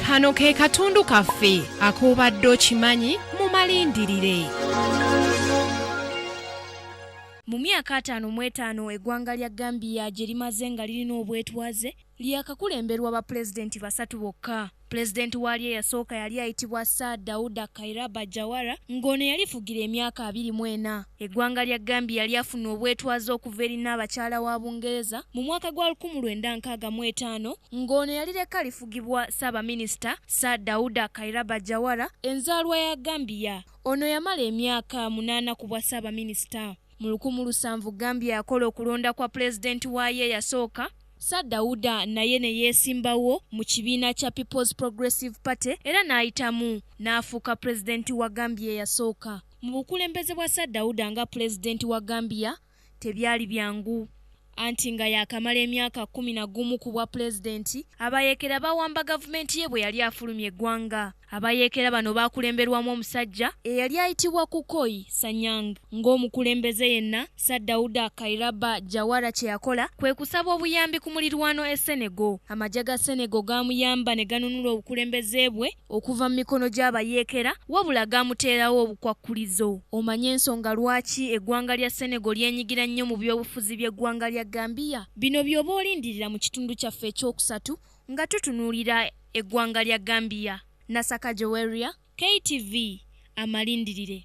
Kano ke katundu kaffe ak'obadde okimanyi mu malindirire. Mu myaka 55 eggwanga lya Gambia gye limaze nga lirina obwetwaze, lyakakulemberwa bapulezidenti basatu bokka. Pulezidenti waalyo eyasooka yali ayitibwa Sir Dawda Kairaba Jawara ng'ono yalifugira emyaka 24. Eggwanga lya Gambia lyafuna obwetwaze okuva eri Nnaabakyala wa Bungereza mu mwaka gwa 1965 ng'ono yalireka lifugibwa Ssaabaminisita Sir Dawda Kairaba Jawara enzaalwa ya Gambia. Ono yamala emyaka 8 ku bwa Ssaabaminisita. Mu 1700 Gambia yakola okulonda kwa pulezidenti waayo eyasooka, Sir Dawda naye ne yeesimbawo mu kibiina kya People's Progressive Party era n'ayitamu n'afuuka pulezidenti wa Gambia eyasooka. Mu bukulembeze bwa Sir Dawda nga pulezidenti wa Gambia tebyali byangu. Anti nga yaakamala emyaka 11 ku bwa pulezidenti, abayeekera bawamba gavumenti ye bwe yali afulumya eggwanga. Abayeekera bano baakulemberwamu omusajja eyali ayitibwa Kukoi Sanyang. Ng'omukulembeze yenna, Sir Dawda Kairaba Jawara kye yakola kwe kusaba obuyambi ku mulirwano e Senegal. Amagye ga Senegal gaamuyamba ne ganunula obukulembeze bwe okuva mu mikono gy'abayeekera, wabula gaamuteerawo obukwakkulizo. Omanyi ensonga lwaki eggwanga lya Senegal lyenyigira nnyo mu byobufuzi by'eggwanga lya Gambia? Bino by'oba olindirira mu kitundu kyaffe ekyokusatu nga tutunuulira eggwanga lya Gambia. Nasaka Joweria, KTV, Amalindirire.